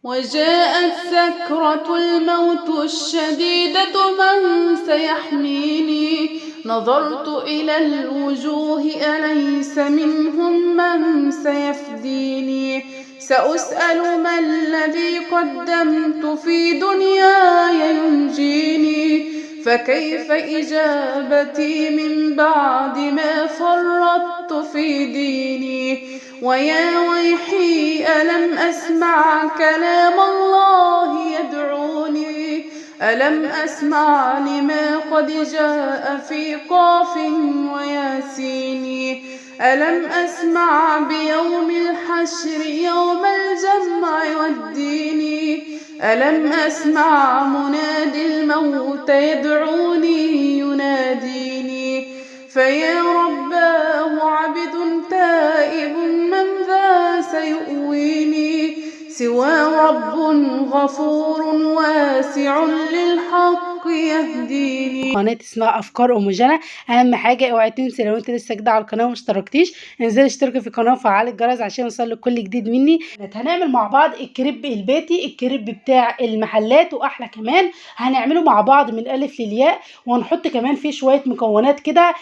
وجاءت سكرة الموت الشديدة من سيحميني. نظرت إلى الوجوه أليس منهم من سيفديني. سأسأل ما الذي قدمت في دنياي ينجيني. فكيف إجابتي من بعد ما فرطت في ديني. ويا ويحي ألم أسمع كلام الله يدعوني. ألم أسمع لما قد جاء في قاف وياسين. ألم أسمع بيوم الحشر يوم الجمع والدين. ألم أسمع منادي الموت يدعوني يناديني. فيا رباه عبد تائب من ذا سيؤويني. سوى رب غفور واسع للحق يهديني. قناة اسمها افكار ام جنى. اهم حاجة اوعي تنسي لو انت لسه جديدة على القناة وما اشتركتيش انزلي اشتركي في القناة وفعلي الجرس عشان يوصلك كل جديد مني. هنعمل مع بعض الكريب البيتي، الكريب بتاع المحلات واحلى كمان. هنعمله مع بعض من الالف للياء، وهنحط كمان فيه شوية مكونات كده.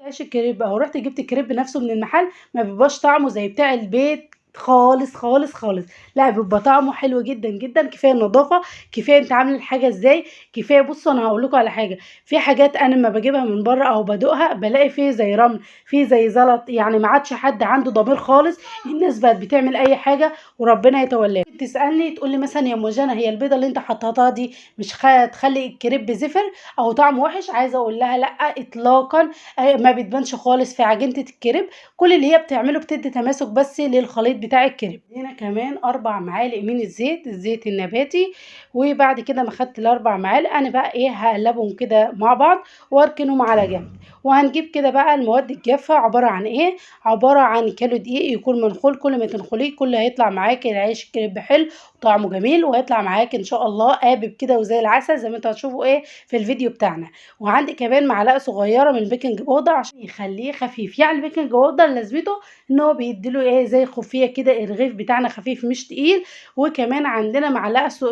عيش الكريب اهو، رحت جبت الكريب نفسه من المحل، ما بيبقاش طعمه زي بتاع البيت خالص خالص خالص، لا بيبقى طعمه حلو جدا جدا. كفاية النظافة، كفاية انت عامل الحاجة ازاي، كفاية. بصوا انا هقول لكم على حاجة، في حاجات انا لما بجيبها من بره او بدوقها بلاقي فيه زي رمل، فيه زي زلط، يعني ما عادش حد عنده ضمير خالص. الناس بقت بتعمل اي حاجة وربنا يتولاها. تسالني تقول لي مثلا يا ام جنى هي البيضة اللي انت حطيتها دي مش هتخلي الكريب زفر او طعمه وحش؟ عايزه اقول لها لا اطلاقا، ما بتبانش خالص في عجينه الكريب. كل اللي هي بتعمله بتدي تماسك بس للخليط بتاع الكريب. هنا كمان 4 معالق من الزيت، الزيت النباتي. وبعد كده ما خدت ال4 معالق انا بقى ايه هقلبهم كده مع بعض واركنهم على جنب. وهنجيب كده بقى المواد الجافه، عبارة عن ايه؟ عبارة عن كيلو دقيق يكون منخول. كل ما تنخليه كل هيطلع معاك العيش الكريب حلو وطعمه جميل، وهيطلع معاك ان شاء الله قابب كده وزي العسل زي ما انتوا هتشوفوا ايه في الفيديو بتاعنا. وعندي كمان معلقه صغيرة من ال baking powder عشان يخليه خفيف. يعني ال baking powder لازمته ان هو بيديله ايه زي خفيه كده، الرغيف بتاعنا خفيف مش تقيل. وكمان عندنا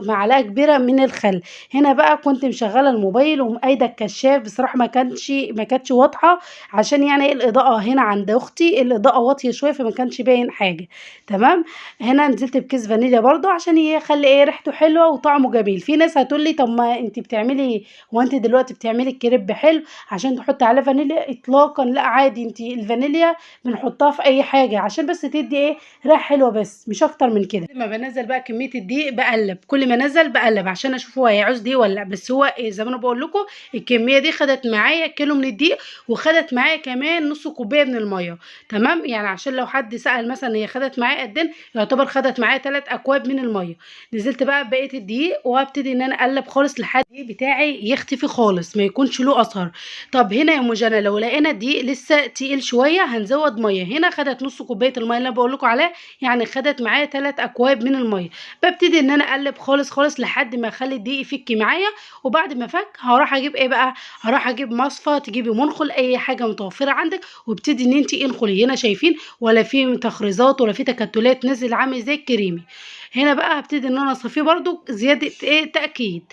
معلقه كبيرة من الخل. هنا بقى كنت مشغله الموبايل ومقايده الكشاف، بصراحة ما كانتش واضحة عشان يعني الاضاءة هنا عند اختي الاضاءة واطية شوية فما كانش باين حاجة. تمام. هنا نزلت بكيس فانيليا برضو عشان يخلي ايه ريحته حلوة وطعمه جميل. في ناس هتقول لي طب ما انت بتعملي، وانت دلوقتي بتعملي الكريب حلو عشان تحطي عليه فانيليا؟ اطلاقا لا، عادي، انت الفانيليا بنحطها في اي حاجة عشان بس تدي ايه ريحه حلوة بس، مش اكتر من كده. لما بنزل بقى كمية الدقيق بقلب، كل ما نزل بقلب عشان اشوف هو هيعوز دي ولا لا. بس هو إيه زي ما انا بقول لكم الكمية دي خدت معايا كيلو من الدقيق، وخدت معايا كمان نص كوباية من المية. تمام. يعني عشان لو حد سأل مثلا هي خدت معايا قد ايه، يعتبر خدت معايا 3 اكواب من المية. نزلت بقى بقية الدقيق وابتدي ان انا اقلب خالص لحد الدقيق بتاعي يختفي خالص، ما يكونش له اثر. طب هنا يا ام جنى لو لقينا الدقيق لسه تقيل شوية هنزود مية. هنا خدت نص كوباية المية اللي انا بقول لكم عليها، يعني خدت معايا 3 اكواب من المية. ببتدي ان انا اقلب خالص خالص لحد ما اخلي الدقيق يفك معايا. وبعد ما فك هروح اجيب ايه بقى؟ هروح اجيب مصفى، تجيبي منخل، اي حاجة متوفرة عندك، وابتدي ان انت انخلي. هنا شايفين ولا في تخريزات ولا في تكتلات، نزل عامل زي الكريمي. هنا بقى هبتدي ان انا اصفيه برده زيادة ايه تاكيد.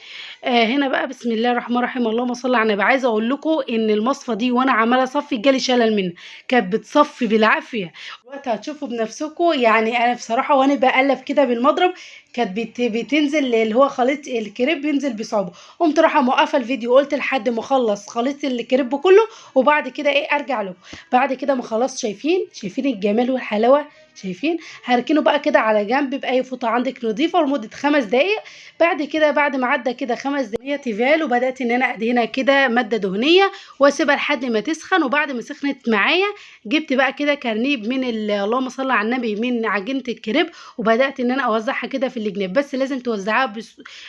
هنا بقى بسم الله الرحمن الرحيم، اللهم صل على النبي. عايزه اقول لكم ان المصفى دي وانا عماله اصفي جالي شلل منها، كانت بتصفي بالعافية. دلوقتي هتشوفوا بنفسكم. يعني انا بصراحة وانا بقلب كده بالمضرب كانت بتنزل اللي هو خليط الكريب بينزل بصعوبة. قمت رايحة موقفه الفيديو، قلت لحد ما اخلص خليط الكريب كله وبعد كده ايه ارجع له. بعد كده ما خلاص شايفين الجمال والحلاوه، شايفين. هركنه بقى كده على جنب باي فوطه عندك نظيفة لمدة 5 دقائق. بعد كده بعد ما عدى كده 5 دقائق تيفال، وبدات ان انا ادهنها كده مادة دهنية واسيبها لحد ما تسخن. وبعد ما سخنت معايا جبت بقى كده كرنيب من اللهم صل على النبي من عجينه الكريب، وبدات ان انا اوزعها كده في الجناب. بس لازم توزعها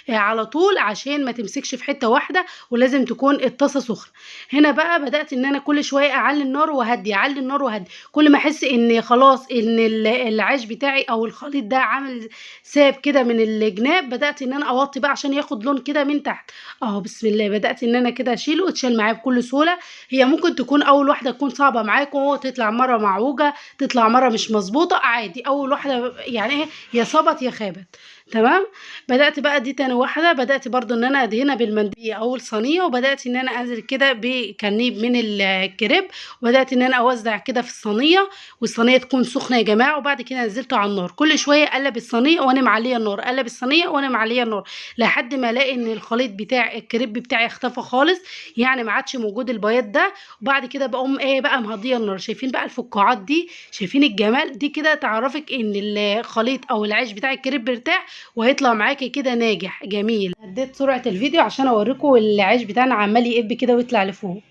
على طول عشان ما تمسكش في حتة واحدة، ولازم تكون الطاسه سخنة. هنا بقى بدات ان انا كل شوية اعلي النار وهدي، اعلي النار وهدي، كل ما احس ان خلاص ان العيش بتاعي او الخليط ده عامل ساب كده من الجناب، بدات ان انا اوطي بقى عشان ياخد لون كده من تحت اهو. بسم الله، بدات ان انا كده اشيله واتشال معايا بكل سهولة. هي ممكن تكون اول واحدة تكون صعبة معاكم، تطلع مرة معوجة، تطلع مرة مش مظبوطة، عادي. اول واحدة يعني ايه، يا صبت يا خابت. تمام. بدات بقى دي تاني واحدة، بدات برضو ان انا ادهنها بالمنديل اول صينية، وبدات ان انا انزل كده بكنيب من الكريب، وبدات ان انا اوزع كده في الصينية، والصينيه تكون سخنة يا جماعة. وبعد كده نزلته على النار، كل شوية اقلب الصينية وانا معليه النار، اقلب الصينية وانا معليه النار، لحد ما الاقي ان الخليط بتاع الكريب بتاعي اختفى خالص، يعني ما عادش موجود البياض ده. وبعد كده بقوم ايه بقى مهديه النار. شايفين بقى الفقاعات دي، شايفين الجمال دي كده، تعرفك ان الخليط او العيش بتاع الكريب ارتاح وهيطلع معاكي كده ناجح جميل. هديت سرعة الفيديو عشان اوريكم العيش بتاعنا عمال يقب كده ويطلع لفوق.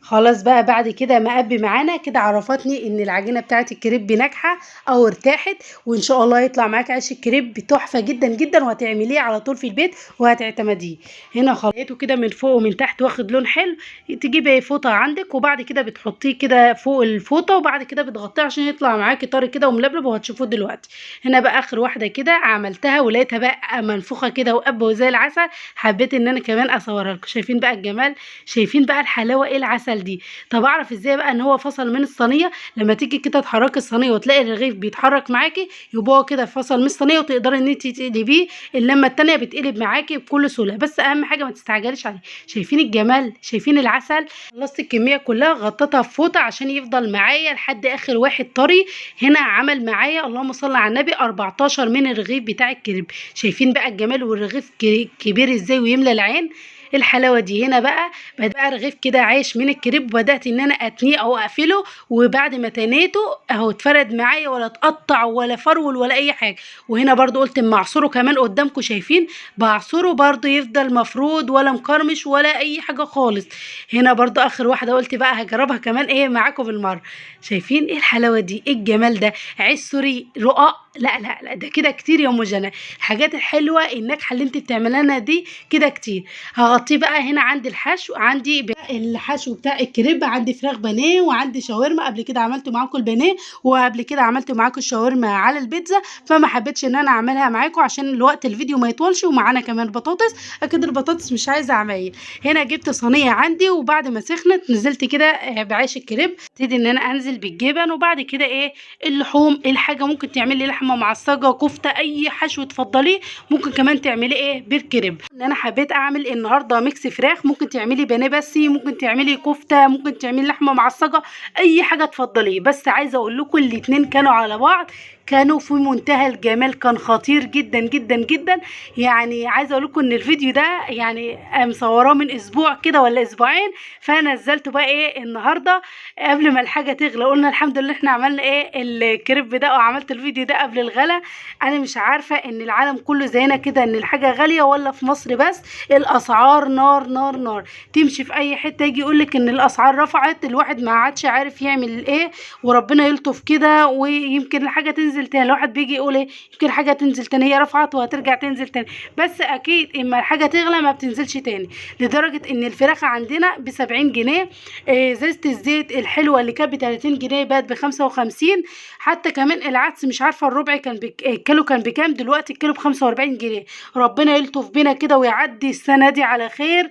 خلاص بقى بعد كده ما قب معانا كده، عرفتني ان العجينة بتاعت الكريب ناجحة او ارتاحت، وان شاء الله يطلع معاك عيش الكريب تحفة جدا جدا، وهتعمليه على طول في البيت وهتعتمديه. هنا خليته كده من فوق ومن تحت واخد لون حلو. تجيبي فوطه عندك وبعد كده بتحطيه كده فوق الفوطه، وبعد كده بتغطيه عشان يطلع معاكي طري كده وملبلب، وهتشوفوه دلوقتي. هنا بقى اخر واحدة كده عملتها ولقيتها بقى منفوخه كده وقبه وزي العسل، حبيت ان انا كمان اصورها لكم. شايفين بقى الجمال، شايفين بقى الحلاوة، ايه العسل دي. طب اعرف ازاي بقى ان هو فصل من الصينية؟ لما تيجي كده تحركي الصينية وتلاقي الرغيف بيتحرك معاكي، يبقى هو كده فصل من الصينية، وتقدري ان انت تقلبيه. اللمة التانية بتقلب معاكي بكل سهولة، بس اهم حاجة ما تستعجليش عليه. شايفين الجمال، شايفين العسل. خلصت الكمية كلها، غطيتها في فوطه عشان يفضل معايا لحد اخر واحد طري. هنا عمل معايا اللهم صل على النبي 14 من الرغيف بتاع الكريب. شايفين بقى الجمال والرغيف كبير ازاي ويملى العين، الحلاوة دي. هنا بقى رغيف كده عايش من الكريب، وبدات ان انا اتنيه او اقفله، وبعد ما تنيته اهو اتفرد معايا، ولا اتقطع ولا فرول ولا اي حاجة. وهنا برضو قلت اما اعصره كمان قدامكم، شايفين بعصره برضو يفضل مفرود ولا مقرمش ولا اي حاجة خالص. هنا برضو اخر واحدة قلت بقى هجربها كمان ايه معاكم بالمرة. شايفين ايه الحلاوة دي، ايه الجمال ده، عيش سوري رقاق. لا لا لا، ده كده كتير يا ام جنى. الحاجات الحلوة الناجحة اللي انت بتعملها لنا دي كده كتير. هغطيه بقى. هنا عندي الحشو، عندي الحشو بتاع الكريب، عندي فراخ بانيه وعندي شاورما. قبل كده عملت معاكم البانيه، وقبل كده عملت معاكم الشاورما على البيتزا، فما حبيتش ان انا اعملها معاكم عشان الوقت الفيديو ما يطولش. ومعانا كمان بطاطس، اكيد البطاطس مش عايزه عمايل. هنا جبت صينية عندي، وبعد ما سخنت نزلت كده بعيش الكريب. ابتدي ان انا انزل بالجبن، وبعد كده ايه اللحوم، الحاجة ممكن تعملي لحمه معصجه، كفته، اي حشو تفضليه. ممكن كمان تعملي ايه بالكريب. ان انا حبيت اعمل النهارده mix فراخ، ممكن تعملي بانيه بس، ممكن تعملي كفته، ممكن تعملي لحمه معصجه، اي حاجة تفضليه. بس عايزه اقول لكم الاتنين كانوا على بعض، كانوا في منتهى الجمال، كان خطير جدا جدا جدا. يعني عايزه اقول لكم ان الفيديو ده يعني مصوراه من اسبوع كده ولا اسبوعين، فنزلته بقى ايه النهارده قبل ما الحاجة تغلى. قلنا الحمد لله احنا عملنا ايه الكريب ده، وعملت الفيديو ده قبل الغلا. انا مش عارفه ان العالم كله زينا كده ان الحاجة غالية، ولا في مصر بس الاسعار نار نار نار. تمشي في اي حتة يجي يقول لك ان الاسعار رفعت، الواحد ما عادش عارف يعمل ايه، وربنا يلطف كده. ويمكن الحاجة تنزل تاني، الواحد بيجي يقول ايه يمكن حاجة تنزل تاني، هي رفعت وهترجع تنزل تاني، بس اكيد اما الحاجة تغلى ما بتنزلش تاني. لدرجة ان الفراخ عندنا ب 70 جنيه، ازازة الزيت الحلوة اللي كانت ب 30 جنيه بقت ب 55. حتى كمان العدس مش عارفه الربع كان الكيلو كان بكام، دلوقتي الكيلو ب 45 جنيه. ربنا يلطف بينا كده ويعدي السنة دي على خير.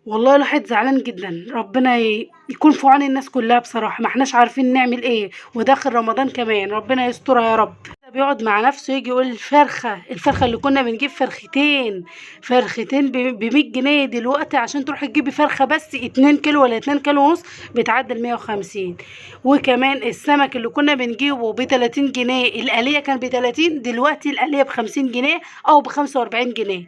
والله الواحد زعلان جدا، ربنا يكون في عون الناس كلها بصراحة، ما احناش عارفين نعمل ايه، وداخل رمضان كمان، ربنا يسترها يا رب. بيقعد مع نفسه يجي يقول الفرخه اللي كنا بنجيب فرختين ب 100 جنيه، دلوقتي عشان تروحي تجيبي فرخة بس 2 كيلو ولا 2 كيلو ونص بتعدل 150. وكمان السمك اللي كنا بنجيبه ب 30 جنيه، القليه كان ب 30، دلوقتي القليه ب 50 جنيه او ب 45 جنيه.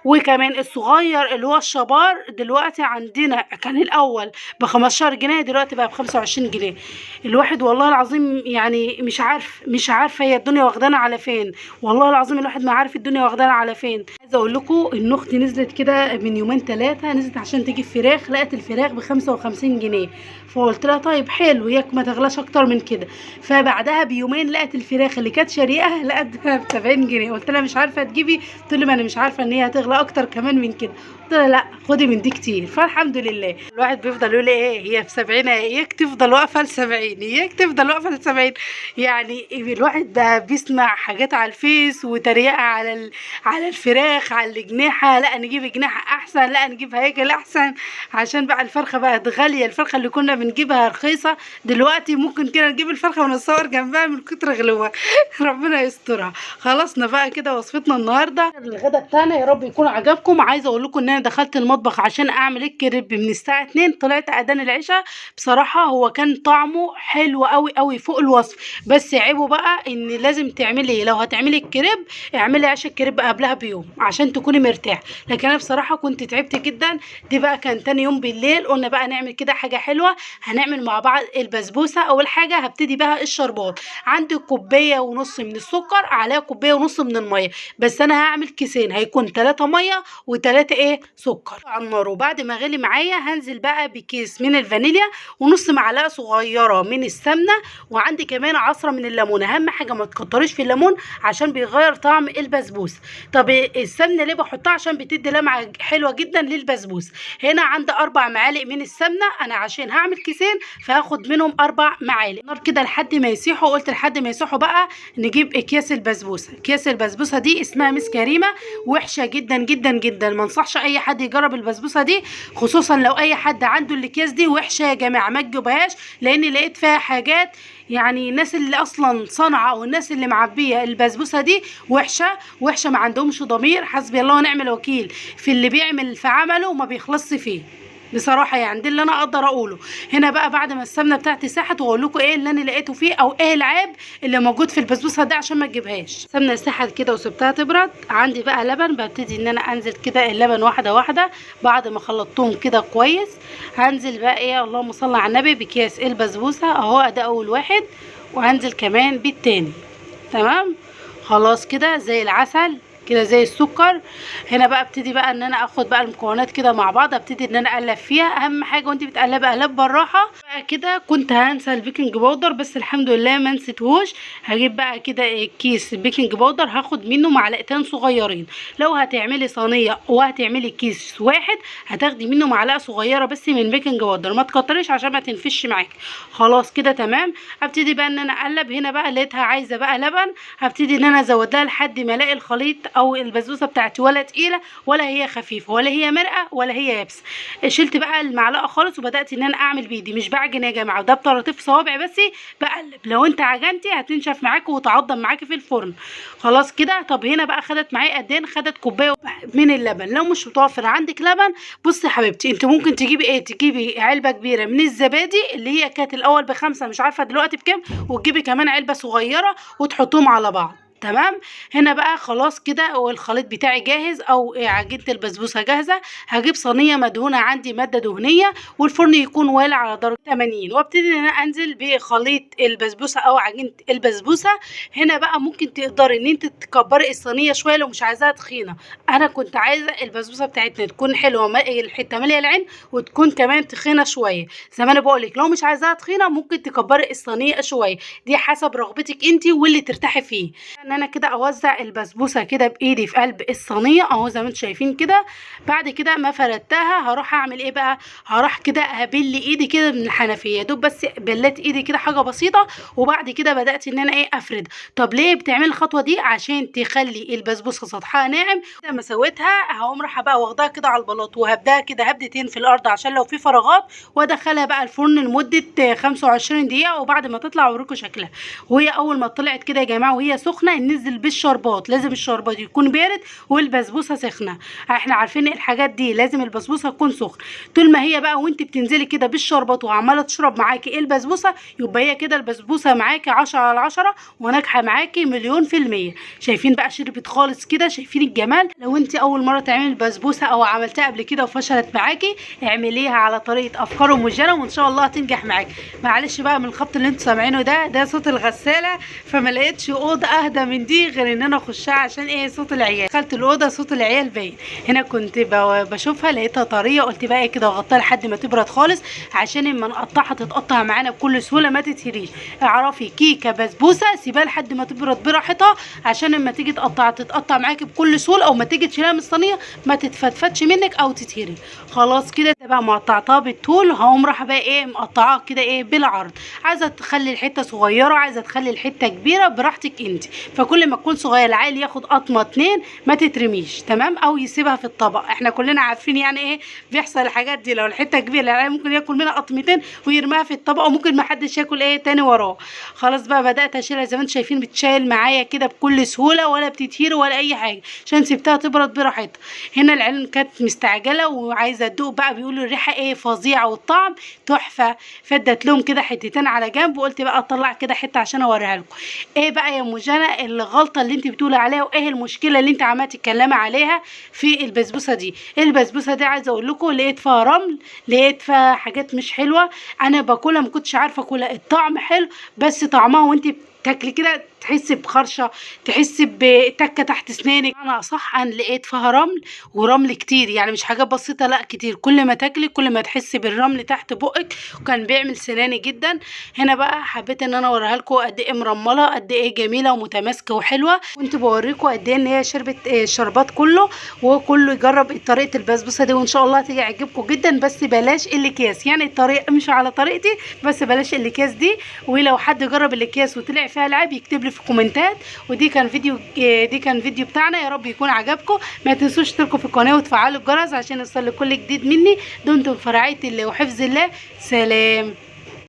وكمان الصغير اللي هو الشبار دلوقتي عندنا كان الاول ب 15 جنيه، دلوقتي بقى ب 25 جنيه. الواحد والله العظيم يعني مش عارفه هي الدنيا واخدانا على فين، والله العظيم الواحد ما عارف الدنيا واخدانا على فين. عايزه عايزه اقول لكم ان اختي نزلت كده من يومين 3، نزلت عشان تجيب فراخ، لقت الفراخ ب55 جنيه، فقلت لها طيب حلو ياك ما تغلاش اكتر من كده. فبعدها بيومين لقت الفراخ اللي كانت شارياها لقتها ب70 جنيه، قلت لها مش عارفه تجيبي، قلت لها ما انا مش عارفه ان هي هتغلى اكتر كمان من كده، قلت لها لا خدي من دي كتير. فالحمد لله الواحد بيفضل يقول ايه هي ب70، اياك تفضل واقفة ل70، اياك تفضل واقفة ل70. يعني الواحد بقى بيسمع حاجات على الفيس وتريقه على الفراخ، على الجناحه، لا نجيب جناحه احسن، لا نجيب هيكل احسن، عشان بقى الفرخه بقت غالية. الفرخه اللي كنا بنجيبها رخيصة دلوقتي ممكن كده نجيب الفرخه ونتصور جنبها من كتر غلوها. ربنا يسترها. خلصنا بقى كده وصفتنا النهارده، الغدا بتاعنا يا رب يكون عجبكم. عايزه اقول لكم ان انا دخلت المطبخ عشان اعمل الكريب من الساعة 2، طلعت اذان العشاء. بصراحة هو كان طعمه حلو قوي قوي فوق الوصف، بس عيبه بقى ان لازم تعملي، لو هتعملي الكريب اعملي عيش الكريب قبلها بيوم عشان تكوني مرتاح. لكن انا بصراحة كنت تعبت جدا. دي بقى كان تاني يوم بالليل، قلنا بقى نعمل كده حاجة حلوة، هنعمل مع بعض البسبوسه. اول حاجة هبتدي بها الشربات. عندي 1.5 كوباية من السكر عليها 1.5 كوباية من المية، بس انا هعمل كيسين، هيكون 3 مية و3 ايه سكر على النار. وبعد ما غلي معايا هنزل بقى بكيس من الفانيليا ونص معلقه صغيرة من السمنة، وعندي كمان عصره من الليمون. اهم حاجة ما تكتريش في الليمون عشان بيغير طعم البسبوسه. طب السمنة ليه بحطها؟ عشان بتدي لمعة حلوة جدا للبسبوسه. هنا عندي 4 معالق من السمنة، انا عشان هعمل كيسين فهاخد منهم 4 معالق. نار كده لحد ما يسيحوا. قلت لحد ما يسيحوا بقى نجيب اكياس البسبوسه. اكياس البسبوسه دي اسمها مس كريمة، وحشة جدا جدا جدا، ما انصحش اي حد يجرب البسبوسه دي، خصوصا لو اي حد عنده الاكياس دي. وحشة يا جماعة، ما تجيبهاش، لان لقيت فيها حاجات يعني الناس اللي اصلا صنعه او الناس اللي معبيه البسبوسه دي وحشة وحشة، ما عندهمش ضمير. حسبي الله ونعم الوكيل في اللي بيعمل في عمله وما بيخلصش فيه بصراحة. يعني دي اللي انا اقدر اقوله. هنا بقى بعد ما السمنة بتاعتي ساحت، واقول لكم ايه اللي انا لقيته فيه او ايه العيب اللي موجود في البسبوسه ده عشان ما تجيبهاش. السمنة ساحت كده وسبتها تبرد. عندي بقى لبن، ببتدي ان انا انزل كده اللبن واحدة واحدة بعد ما خلطتهم كده كويس. هنزل بقى ايه، اللهم صل على النبي، بكياس البسبوسه اهو، ده اول واحد، وهنزل كمان بالتاني. تمام خلاص كده زي العسل كده زي السكر. هنا بقى ابتدي بقى ان انا اخد بقى المكونات كده مع بعض، ابتدي ان انا اقلب فيها. اهم حاجة وانت بتقلبي قلب بالراحة بقى كده. كنت هنسى ال baking powder بس الحمد لله ما نسيتهوش. هجيب بقى كده كيس ال baking powder، هاخد منه معلقتين صغيرين. لو هتعملي صينية وهتعملي كيس واحد هتاخدي منه معلقه صغيرة بس من ال baking powder، ما تكتريش عشان ما تنفش معاكي. خلاص كده تمام. ابتدي بقى ان انا اقلب. هنا بقى لقيتها عايزه بقى لبن، هبتدي ان انا ازود لها لحد ما الاقي الخليط او البسبوسه بتاعتي ولا تقيلة ولا هي خفيفة ولا هي مرقه ولا هي يابسة. شلت بقى المعلقة خالص وبدات ان انا اعمل بايدي، مش بعجن يا جماعة، ده بطراطيف صوابع بس بقلب. لو انت عجنتي هتنشف معاكي وتعضم معاكي في الفرن. خلاص كده. طب هنا بقى خدت معايا قد ايه؟ خدت كوباية من اللبن. لو مش متوفر عندك لبن، بصي يا حبيبتي انت ممكن تجيبي ايه، تجيبي علبة كبيرة من الزبادي اللي هي كانت الاول ب5 مش عارفه دلوقتي بكام، وتجيبي كمان علبة صغيرة وتحطهم على بعض. تمام. هنا بقى خلاص كده والخليط بتاعي جاهز او عجينه البسبوسه جاهزة. هجيب صينية مدهونه، عندي مادة دهنية، والفرن يكون والع على درجه 80، وابتدي ان انا انزل بخليط البسبوسه او عجينه البسبوسه. هنا بقى ممكن تقدري ان انت تكبري الصينية شوية لو مش عايزاها تخينة. انا كنت عايزه البسبوسه بتاعتنا تكون حلوة، الحتة ماليه العين، وتكون كمان تخينة شوية. زي ما انا بقول لك لو مش عايزاها تخينة ممكن تكبري الصينية شوية، دي حسب رغبتك انت واللي ترتاحي فيه. ان انا كده اوزع البسبوسه كده بايدي في قلب الصينية اهو زي ما انتم شايفين كده. بعد كده ما فردتها هروح اعمل ايه بقى، هروح كده هبل ايدي كده من الحنفية، دوب بس بلت ايدي كده حاجة بسيطة، وبعد كده بدات ان انا ايه افرد. طب ليه بتعمل الخطوة دي؟ عشان تخلي البسبوسه سطحها ناعم. لما سويتها هقوم رايحة بقى واخداها كده على البلاط، وهبداها كده هبدتين في الارض عشان لو في فراغات، وادخلها بقى الفرن لمدة 25 دقيقة. وبعد ما تطلع اوريكم شكلها. وهي اول ما طلعت كده يا جماعة وهي سخنة ننزل بالشربات، لازم الشربات يكون بارد والبسبوسه سخنة. احنا عارفين الحاجات دي لازم البسبوسه تكون سخنة. طول ما هي بقى وانت بتنزلي كده بالشربات وعماله تشرب معاكي البسبوسه، يبقى هي كده البسبوسه معاكي 10 على 10 وناجحة معاكي 1,000,000%. شايفين بقى شربت خالص كده، شايفين الجمال. لو انت اول مرة تعملي البسبوسه او عملتها قبل كده وفشلت معاكي، اعمليها على طريقه افكار ام جنى وان شاء الله هتنجح معاكي. معلش بقى من الخبط اللي انتوا سامعينه ده صوت الغسالة، فما لقيتش اوضة اهدى من دي غير ان انا اخشها عشان ايه؟ صوت العيال. دخلت الاوضة صوت العيال باين. هنا كنت بشوفها لقيتها طرية، قلت بقى كده اغطيها لحد ما تبرد خالص عشان اما نقطعها تتقطع معانا بكل سهولة ما تتهريش. اعرفي كيكة بسبوسه سيبها لحد ما تبرد براحتها عشان اما تيجي تقطع تتقطع معاكي بكل سهولة، او ما تيجي تشيلها من الصينية ما تتفتفتش منك او تتهري. خلاص كده بقى مقطعتها بالطول، هقوم رايحة بقى ايه مقطعاها كده ايه بالعرض. عايزه تخلي الحتة صغيرة، عايزه تخلي الحتة كبيرة، براحتك انت. فكل ما تكون صغيرة العيل ياخد قطمه 2 ما تترميش، تمام، او يسيبها في الطبق. احنا كلنا عارفين يعني ايه بيحصل الحاجات دي، لو الحتة كبيرة العيل ممكن ياكل منها قطمتين ويرميها في الطبق، وممكن ما حدش ياكل ايه تاني وراه. خلاص بقى بدات اشيلها زي ما انتم شايفين، بتشيل معايا كده بكل سهولة ولا بتتهير ولا اي حاجة عشان سبتها تبرد براحتها. هنا العيال كانت مستعجلة وعايزه تدوق بقى، بيقولوا الريحة ايه فظيعة والطعم تحفة، فدت لهم كده حتتين على جنب، وقلت بقى اطلع كده حتة عشان اوريها لكم. ايه بقى يا ام جنى الغلطة اللي انت بتقولي عليها، وايه المشكلة اللي انت عماله تتكلمي عليها في البسبوسه دي؟ البسبوسه دي عايزه اقول لكم لقيت فيها رمل، لقيت فيها حاجات مش حلوة. انا باكلها ما كنتش عارفه اكلها، الطعم حلو بس طعمها وانت بتاكلي كده تحسي بخرشه، تحسي بتكه تحت اسنانك. انا صح انا لقيت فيها رمل، ورمل كتير يعني مش حاجة بسيطة، لا كتير. كل ما تاكلي كل ما تحسي بالرمل تحت بقك، وكان بيعمل سناني جدا. هنا بقى حبيت ان انا اوريها لكم قد ايه مرمله، قد ايه جميلة ومتماسكه وحلوه. كنت بوريكم قد ايه ان هي شربت الشربات كله، وكله يجرب طريقه البسبوسه دي وان شاء الله تيجي تعجبكم جدا. بس بلاش الاكياس، يعني الطريقة مش على طريقتي، بس بلاش الاكياس دي. ولو حد جرب الاكياس وطلع فيها العيب يكتب لي في الكومنتات. ودي كان فيديو، دي كان فيديو بتاعنا، يا رب يكون عجبكم. ما تنسوش تشتركوا في القناة وتفعلوا الجرس عشان يوصل لكل جديد مني. دمتم في رعاية الله وحفظ الله. سلام.